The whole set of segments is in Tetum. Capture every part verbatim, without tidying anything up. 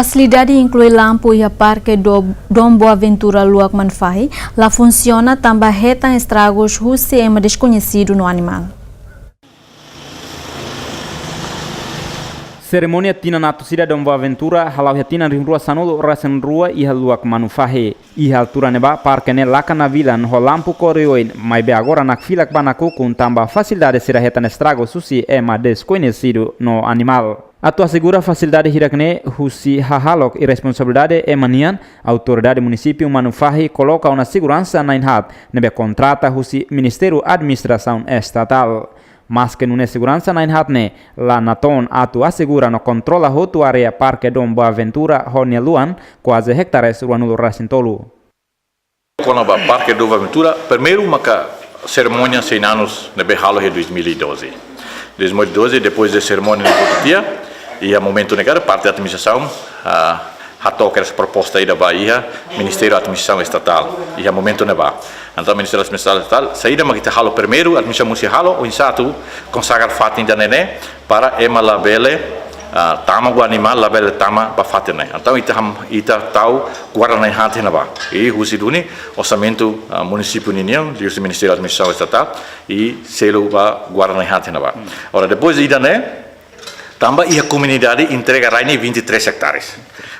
Fasilidade inklui lampu iha Parke do Dom Boaventura Luak Manufahi la funsiona tanba hetan estragus husi ema deskoñesidu no animál. Serimónia tinan atus ida Dom Boaventura hala'o iha tinan rihun rua sanulu resin rua iha Luak Manufahi. Iha altura ne'ebá parke ne'e laka navilan ho lampu kór oioin, maibé agora nakfilak ba nakukun tanba fasilidade sira hetan estragus husi ema deskoñesidu no animál. Atu asegura fasilidade hirak-ne'e husi hahalok irresponsabilidade ema nian, autoridade munisípiu Manufahi koloka ona seguransa na'in-haat ne'ebé kontrata husi Ministériu Administrasaun Estatál. Maske nune'e seguransa na'in-haat ne'e la natoon atu asegura no kontrola hotu área Parke Dom Boaventura ho nia luan kuaze ektares ruanulu resin tolu. Kona-ba Parke Dom Boaventura, primeiru maka serimónia cem anos ne'ebé halo iha dois mil e doze. Dois mil e doze, depois de serimónia ne'e hotu tiha, iha momentu ne'e karik parte administrasaun, ah, hato'o kedas proposta ida ba iha Ministériu Administrasaun Estatál, iha momentu ne'ebá. Entaun Ministériu Administrasaun Estatál, saida maka ita halo primeiru, administrasaun munisípiu halo, oinsá atu konsagra fatin ida-ne'e ne'e, para ema labele, ah, tama ho animál, labele tama ba fatin ne'e. Entaun ita ham, ita tau guarda na'in-haat iha ne'ebá. I husi duni orsamentu, ah, munisípiu ninian, liuhusi Ministériu Administrasaun Estatál, i selu ba guarda na'in-haat iha ne'ebá. Ora, depois ida-ne'e, tanba iha komunidade entrega rai ne'e vinte e três hectares.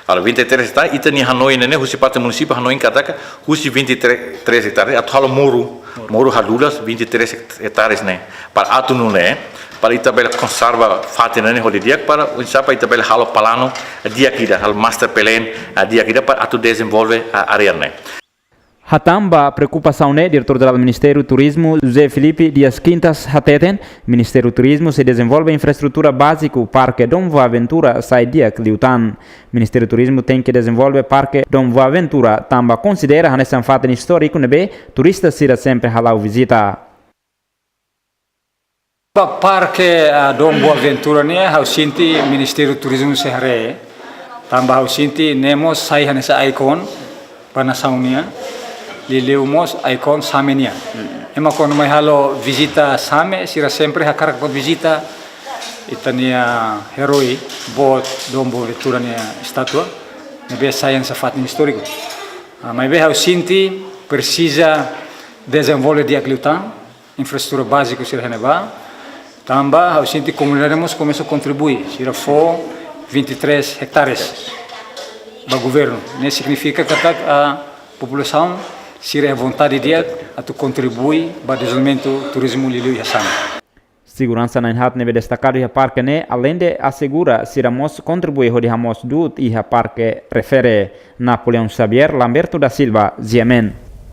Ora, vinte e três hectares, ita-nia hanoin ne'e, husi parte munisípiu hanoin katak, husi vinte e três hectares, atu halo moru, moru hadulas vinte e três hectares ne'e. Para atu nune'e, para ita bele konserva fatin ne'e hodi di'ak, para oinsá para ita bele halo planu di'ak ida, halo master plan, ah, di'ak ida para atu dezenvolve, ah, área ne'e. Hatán ba preokupasaun ne'e, Diretór Jerál Ministériu Turizmu, José Filipe Dias Quintas, hateten, Ministériu Turizmu sei dezenvolve infraestrutura báziku Parke Dom Boaventura sai di'ak liután. Ministériu Turizmu tenke dezenvolve Parke Dom Boaventura, tanba konsidera hanesan fatin istóriku ne'ebé turista sira sempre hala'o vizita. Ba Parke, ah, Dom Boaventura ne'e, ha'u sente Ministériu Turizmu sei haree, tanba ha'u sente ne'e mós sai hanesan ikon ba nasaun nian, liuliu mós ikon Same nian. Ema kuandu mai halo vizita Same, sira sempre hakarak ba vizita ita-nia herói boot Dom Boaventura nia estátua, ne'ebé sai hanesan fatin istóriku. Ah, maibé ha'u sente presiza dezenvolve di'ak liután infraestrutura báziku sira iha ne'ebá, tanba ha'u sente komunidade mós komesa kontribui, sira fó vinte e três hectares ba governu. Ne'e signifika katak, ah, populasaun sira iha vontade di'ak atu kontribui ba dezenvolvimentu turizmu liuliu iha Same. Seguransa na'in-haat ne'ebé destakadu iha parke ne'e, aleinde asegura, sira mós kontribui hodi hamoos du'ut iha parke refere. Napoleão Xavier, Lamberto da Silva, G M N.